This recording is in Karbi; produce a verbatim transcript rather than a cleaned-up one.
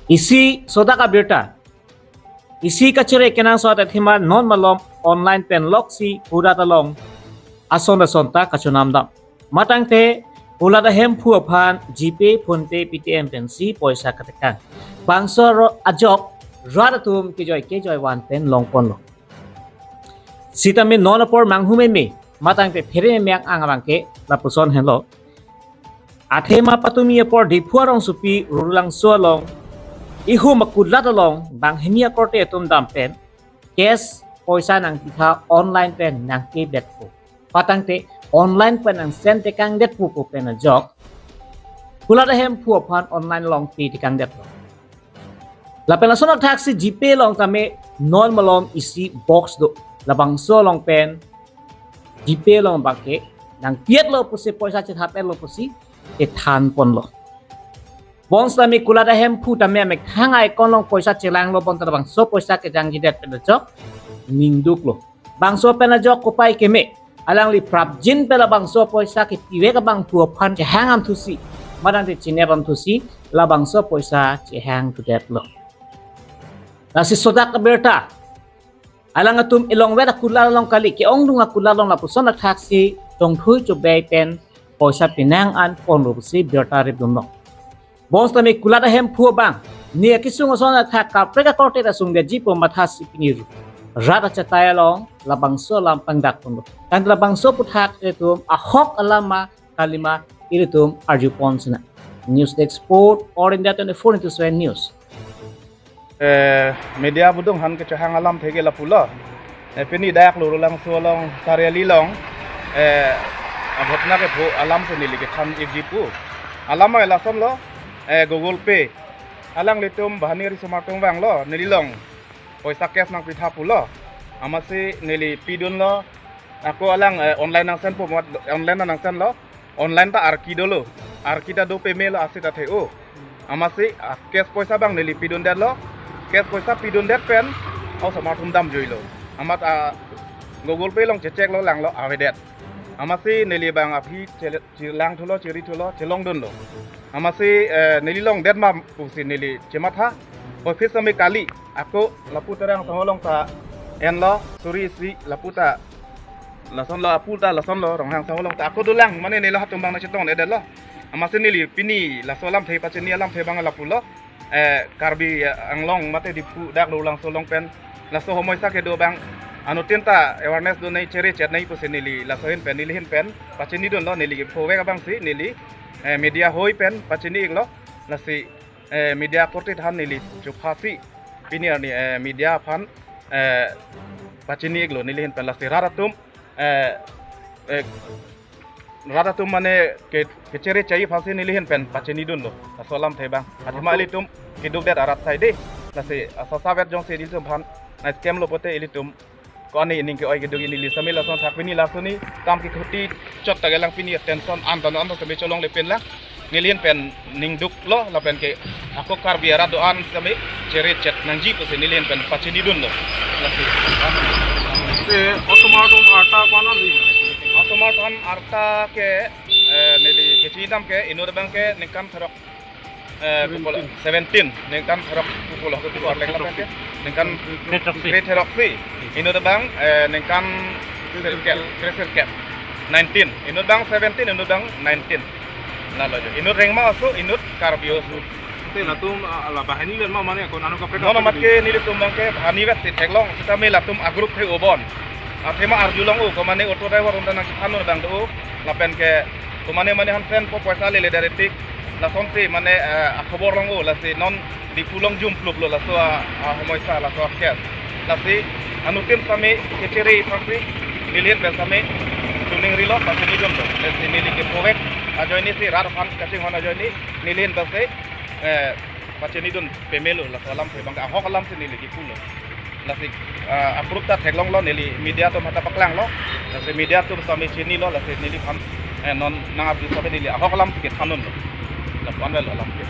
Isi sodak abirta, isi kachere kenangsot athema non malom online pen loksi kulat along ason ason ta kachonam dam. Matangte kulat ahemphu aphan GPay, PhonePe, Paytm pensi poisa katekang. Bangso aro ajok rat atum kejoi kejoi van pen longponlo. Sitame non apor manghu meme, matangte phere meme ang abangke lapuson henlo. Athema patumi apor Diphu arongsopi Rulangso along ihum akulat along banghini akorte atum dam pen cash poisa nangpitha, online pen nangpedetpo. Patangte online pen nang send tekangdetpo pu pen ajok kulat ahemphu aphan online along pe tekangdetlo. Lapen lason athaksi GPay along tame non malom isi box do. Labangso along pen GPay along abangke nangpietlo pusi, poisa chethap-etlo pusi chethanponlo. Bonsitame kulat ahemphu tame amethang a-account along poisa chelanglo, bonta labangso poisa kejangjidet pen ajok ningduklo. Bangso pen ajok kopai keme, alangli prapjin pen labangso poisa kepivek abangphu aphan chehang amthusi, matangte chinep amthusi labangso poisa chehangthudetlo. Lasi sodak abirta, alang atum elongvet akulat along kali, ke-ongdung akulat along lapuson athaksi tongthui chobei pen poisa penang an ponlo pusi birta ripdunlo. Bonsitame kulat ahemphu abang, ne akesung ason athak kaprek akorte ta sungdetji pu mathasi pini rat achatai along labangso alam pangdakponlo. Tangte labangso aphuthak ilitum ahok alam ma kalima, ilitum arjupon sinang. News Desk Report, All India twenty-four into seven News. Eh, media budung aphan kechehang alamthe ke lapulo. Eh, pini dak Rulangso along Sariali along, eh, aghotona kepho alamsi neli kethan-ikji pu. Alam ke lasonlo, eh, Google Pay. Alanglitum banghini riso-mar atum vanglo, neli along poisa cash nangpitha pulo. Amatsi neli pidunlo, ako alang, eh, online nang send pu mat, online nang sendlo. Online ta arki dolo. Arki ta do pemelo, asit athe-o. Amatsi, ah, cash poisa abang neli pidundetlo. Cash poisa pidundet pen osomar atum damjuilo. Amat, ah, Google Pay along checheklo, langlo, avedet. Amatsi neli abang aphi chele-, chelangthulo, cherithulo, chelongdunlo. Amatsi, eh, neli longdet ma pusi neli chematha. Office sitame kali, ako lapu Terang Sangho along ta enlo, suri isi lapu ta lasonlo, apu ta lasonlo, Ronghang Sangho along ta ako dolang, mane neli hatum abang nangchetongdetlo. Amatsi neli pini laso alamthe, pachini alamthe abang lapulo. Eh, Karbi, eh, Anglong mate Diphu dak Rulangso along pen laso homoisa kedo abang anuttin ta awareness donai, chere chetnai pusi neli laso ahin pen, neli ahin pen pachinidunlo, neli kephovek abangsi neli, eh, media ahoi pen pachini-iklo. Lasi, eh, media akorte aphan neli chophasi pini arni, eh, media aphan, eh, pachini-iklo neli ahin pen. Lasi rat atum, eh, eh, rat atum mane ke, kechere chai aphansi neli ahin pen pachinidunlo laso alamthe abang. Athema ilitum kedukdet arat saide. Lasi asap-sapvet jongsi ilitum aphan nang-scam lo pote ilitum ko-an aning ke-oi keduk, neli sitame lason athak pini lasoni kam kekhuti chot ta kelang, pini tension an ton an sitame cholongle pen lang. Neli ahin pen ningduklo, lapen ke ako Karbi arat do-an sitame chere chet nangji pusi neli ahin pen pachinidunlo. Lasi. Te osomar atum arta ko-an an di? Osomar atum arta ke, eh, neli kechinidam ke inut abang ke ningkan throk, eh, seventeen. Seventeen, ningkan throk pulo, pulo arleng lapen ke ningkan grade throk si. Grade throk si. Inut abang, eh, ningkan sirkep, grade sirkep. Nineteen. Inut abang seventeen, inut abang nineteen. Lalo jo. Inut Rengma oso, inut Karbi oso. Te latum, ah, la banghini len ma mane ko nano kaprek? Nono kaprek mat ke nelitum abang ke banghini vet si theklong, sitame latum a-group he obon. Athema arjulong-o, ko mane auto driver unta nangchethan un abang do, lapen ke ko mane mane aphan send po poisa lele directly, lasonsi mane, eh, akhobor long-o, lasi non Diphu along jumpluplo laso a, ahomoisa, laso a-case. Lasi anuttin sitame kechere aphansi neli ahin pen sitame chuning rilo, pachinidunlo. Lasi neli kephovek ajoinesi, rat aphan kachinghon ajoine neli ahin pensi, eh, pachinidun pemelo, laso alamthe abang ahok alamsi neli kipulo. Lasi, ah, a-proof ta theklonglo, neli media atum hadak paklanglo. Lasi media atum sitame chinilo, lasi neliphan, eh, non nang-abdi sitame neli ahok alamsi kethandunlo. Lapu-an avelo alam ke.